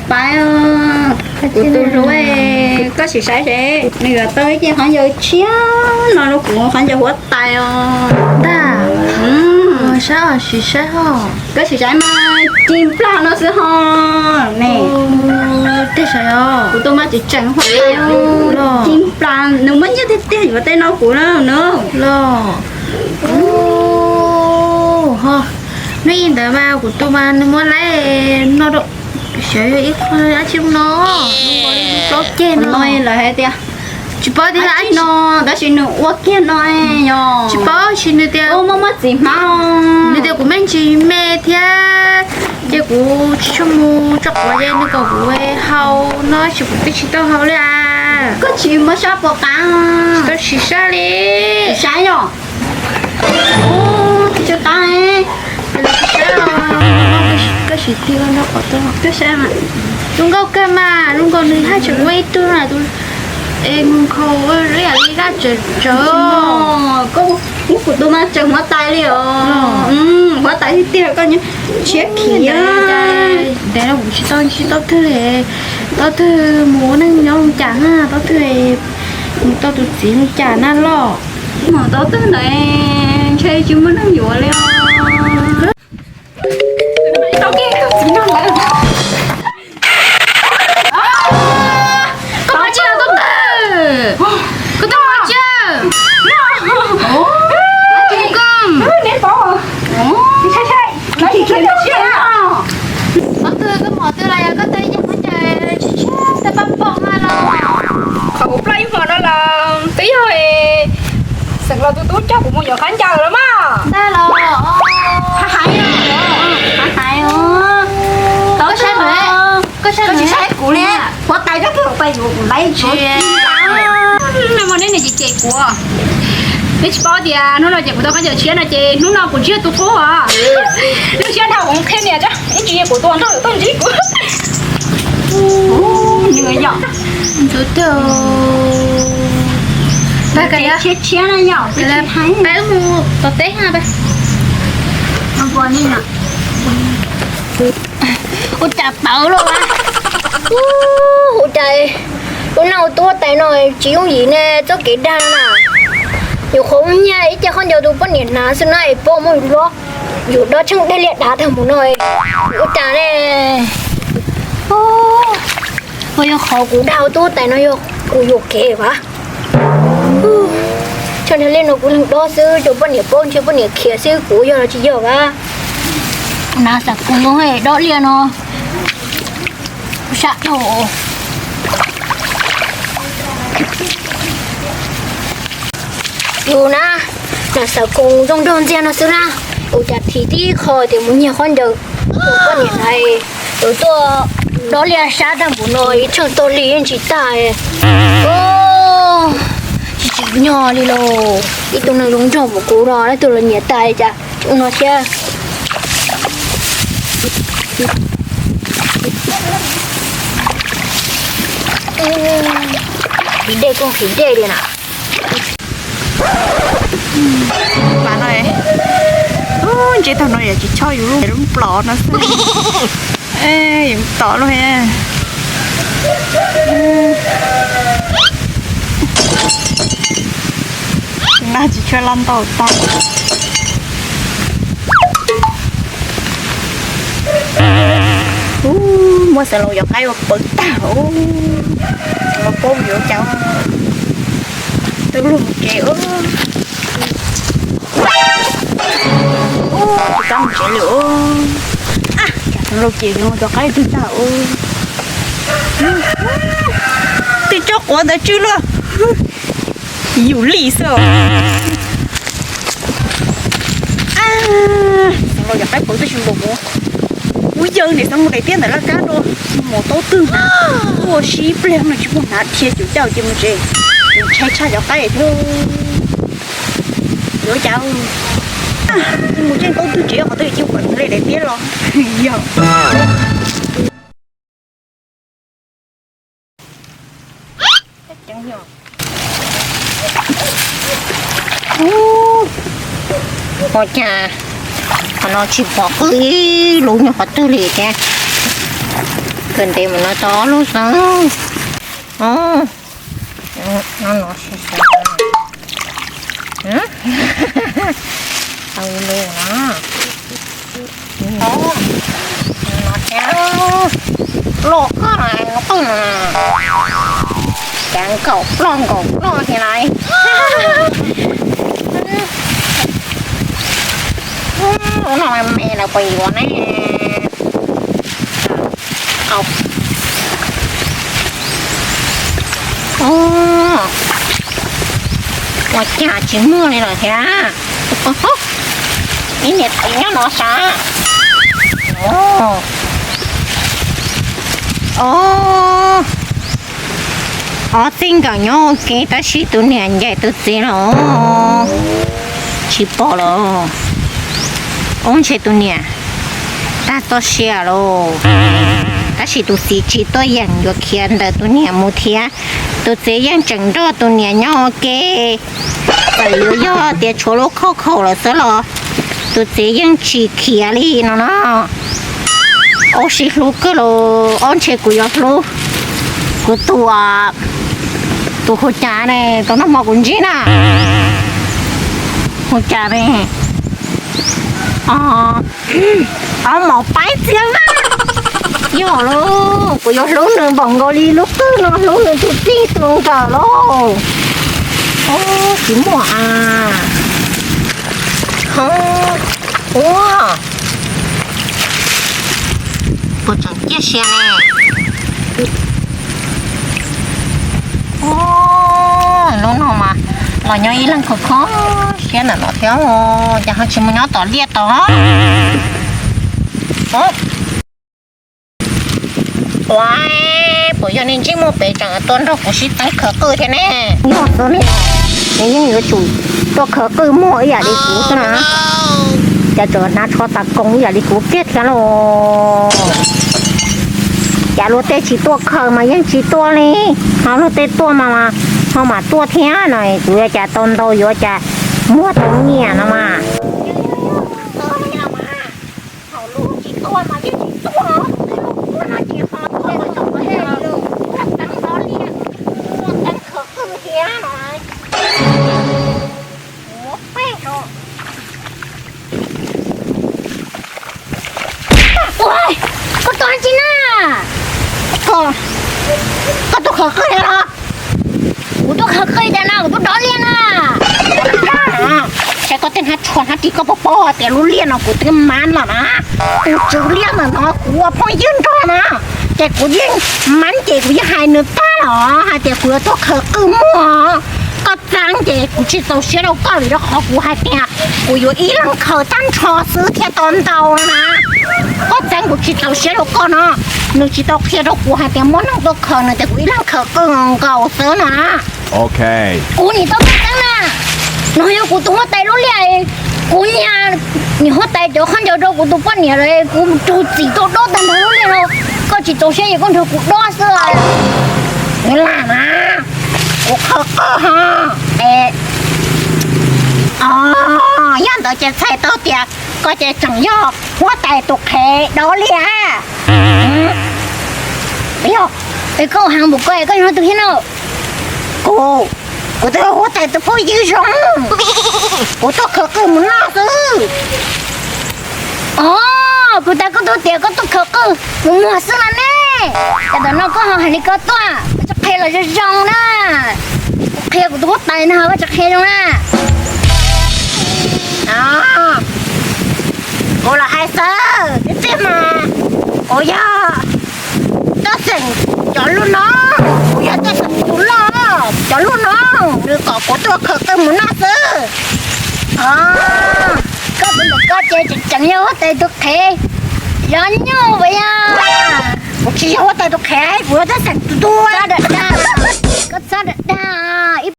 Pais, kuv tus hlub, koj sim saib seb nws yuav tau ib ce qhov ncauj tshiab no rau kuv qhov ncauj huab tais os. Ntag, saib os, sim saib os. Koj sim saib mas ci nplas no xwb ho ne. Tej sav os, kuv tus mas tseem tseem huab tais os. Ci nplas nws muaj nyiaj tiag tiag yuav tej no kuv na nws los. Hnub ib ntawd mas kuv tus mas nws muab laib no rau, xyov yog ib qho dab tsi no, plaub ceg no lawv hais tias tsis paub tias dab tsi no, tab sis nws ua kiag no yog tsis paub, sis nws tias muaj muaj txiv hmab, nws tias kuv me ntsis me thiab ces kuv tsis tshua mus tso quav ces nws kom kuv hau no, tab sis kuv twb tsis tau hau li as. Koj tsis muab sab puas qab? Tsis tau sim sab li. Saib yom. Tsis qab. Koj sim ti no qhov, koj saib mas. Zoo nkauj kawg mas, zoo nkaus nws haj tseem muaj ib tug na, es mus nkhaus li yam li dab tsawv tsawv. Koj muab kuv tus mas tseem huab tais li os. Huab tais tiag tiag koj nyob tshiab khiv. Ntev no kuv tsis tau, tsis tau twg, tau twg mus ua neej nyob zoo cas na, tau twg mus tau tus txiv zoo cas na loj. Mus tau twg ntawd ntshe tsis muaj neeg yuav li os. Tau kiag tus txiv no lawm. Koj pom tsis tau tub ntawd, koj tub pom tsis? Koj, koj twb koj mom twb los yog koj tau ib ce khaub ncaws tsis tshiab tau pab pom mas los. Qhov kuv ploj ib hmo no los twb yog xeem Los tus tub coj kuv mus yuav khaub ncaws los mas. Ntag los, hais hais os, hais hais os. Koj saib, koj saib, koj tsis saib kuv li. Huab tais koj twb pais yuav kuv laiv tsis. Neb niam ces cem kuv, neb tsis paub tias hnub no ces kuv tau khaub ncaws tshiab no ces hnub no kuv tsis yog tus qub os. Lub siab dhau kuv qhia niam tso, ib ntsis kuv tus nrauj tuaj ntsib kuv. Nws yog tus twg? Pab tshiab tshiab na yom, pab mus tom teb ha. Ua cas tawv lawm? Ua cas lub neej ua tub huab tais no tsis yooj yim ne, txoj kev dag na. Nyuam qhuav ua nyiaj ib ce khaub ncaws tus poj niam hnav xwb na es pom muaj lub, yus dob tsheej dej liaj dav tag mus no. Ua cas ne? Ua yog qhov kuv dag ua tub huab tais no yog kuv yuam kev as. Tshaj nrhiav li no kuv leeg dob xwb, rau poj niam paub ntshe poj niam khiav xwb, kuv yog los tsis yog as. Hnav xav koos dob liaj no. Sab dhau. Yus na, hnav xav koos zoo nraug ntxiag no xwb na, ua cas thim tib qho tias mus nyiag khaub ncaws, tus poj niam hais, tus tuaj dob liaj sab tag npaum no ib tsheej tog li yeej tsis tag. Tsis tsim nyog li lauj, ib tug neeg zoo nraug npaum kuv no leej twg los nyiam tas li cas. Ua no thiab. Qhiv dej kuj qhiv dej li na. Pas no, ntsib tag no yog tsis choj yus lub, lub plom no xwb. Yus tom lub he. Nag tsis tshua loj ntau tag. Ub, muab xeev laus cov qaib ua pawv tag. Xeev laus paub yuav cas, twb luag mus tsev. Ub, tsis kam mus tsev li. Xeev laus ces cov qaib twg tag. Twb tsob quav ntawd tsw luaj. Yus li xwb. Xeev laus cov qaib pawv twb tsis npaum kuv. Kuv yawg niam xeev laus daim tiab ntawm laj kab rau mus taub twg hnav, tuaj sib pliag no tsis muaj hnav dhia cuv cauj cia mus tsev. Ntshai tshaj cov qaib thiab. Yuav cas mus tseej taub twg tsev qhov twg cia kom le daim tiab los. Yog. Ua cas qhov no tsis pom qw lub nyob qhov twg li thiab. Ntev mus no tau ob lub xwb. No no, tau lus na. No thiab, loj koj no, qwj no, cas nkaum ploj nkaum ploj tiag lauj. Ub, no me lawv puas yuav ne? Ua cas tsis muaj li lawm thiab? Ib niam txiv nyob no sav. Ob txij nkawm nyob ua ke tab sis tus niam ncaim tus txiv los tsis pom lawm. Ub, ntshe tus niam tag txoj sia lauj. Tab sis tus txiv tsis tuaj yeem yuav khiav ntawm tus niam mus thiab. Tus txiv yeej tseem nrog tus niam nyob ua ke. Txawm yuav yog tias tshuav lub khauj khaum lawm xwb los tus txiv yeej tsis khiav li no no. Ob, sib hlub kawg los ob, ntshe kuv yuav hlub kuv tus, tus hu cas ne, tus noj mov kuv ntsib na. Hu cas ne? Ob, maum paib txiav na. Yog lauj, kuv yuav hlub nws npaum nkaus li lub qwj no hlub nws tus txij tus nkawm lauj. Tsis muaj a. Ua, puas tseem ciaj sia ne? Lub no mas los nyob ib leeg kho kho siab ntawm no thiab, cas ho tsis mus nyob tom liaj tod. Ua, puas yog niag ntsej muag pem tseem tuaj nrog kuv sib txeeb khawv qwj thiab ne? Yog xwb ne, nws yeej yuav tsum tuaj khawv qwj muag ib yam li kuv xwb na. Cas tseem hnav tsho tas koos ib yam li kuv kiag thiab lauj. Cas luag tej tsis tuaj khaws mas yeej tsis tuaj li, ho luag tej tuaj mas ho mam tuaj thiab no. Kuv yuav cas tau ntau, yuav cas muag tau nyiam no mas. Ua, koj tuaj dab tsi na? Koj tuaj khawv qwj los? Kuv tuaj khawv qwj cas na, kuv tuaj dov liaj na. Saib koj tej hnab tsho hnab ris koj pom pom tias lub liaj no kuv twb mab lawm na. Tus tswv liaj ntawm no kuv ua phooj ywg nrog na, ces kuv yeej mab ces kuv yeej hais nws tag los hais tias kuv yuav tuaj khawv qwj muag. Koj txeeb ces kuv tsis txaus siab rau koj vim rau qhov kuv hais tias kuv yuav ib leeg khawv tag nrho xwb thiaj tau ntau na. Koj txeeb kuv tsis txaus siab rau koj no. Nws tsis tau qhia rau kuv hais tias muaj neeg tuaj khawv, nws tias kuv ib leeg khawv qwj nkaus xwb no. Kuv nim tau koj txeeb na, no yog kuv tus huab tais lub liaj, kuv niam, niam huab tais cov khaub ncaws rau kuv tus poj niam lawm, kuv raug txim tuaj dob tag nrho lub liaj no, koj tsis txaus siab es koj nrog kuv dob xwb. Kuv lam mas, kuv khawv qwj ho. Es, yog ntawd ces txhais tau tias koj ces tseem yog huab tais tus qhev dov liaj. Yog, es koj ua heev npaum ko koj yog leej twg thiab no? Kuv, kuv twb yog huab tais tus phooj ywg zoo, kuv tuaj khawv qwj mus noj xwb. Os, kuv tas koj tuaj tias koj tuaj khawv qwj mus muag xwb no ne. Cas ntawm no koj ho hais li ko tuaj, koj tsis qhia los zoo zoo na. Kuv qhia kuv tus huab tais no koj tsis qhia zoo na. Kuv los hais xwb, tiag tiag mas kuv yog Tooj Xeem cov lub no, kuv yog Tooj Xeem tus loj, cov lub no, nws kom kuv tuaj khawv qwj mus noj xwb. Koj tus ntawm koj ces tseem tseem yog huab tais tus qhev, yog nyuj puas yog? Kuv tsis yog huab tais tus qhev, kuv yog Tooj Xeem tus tua. Koj txhob dag dag, ib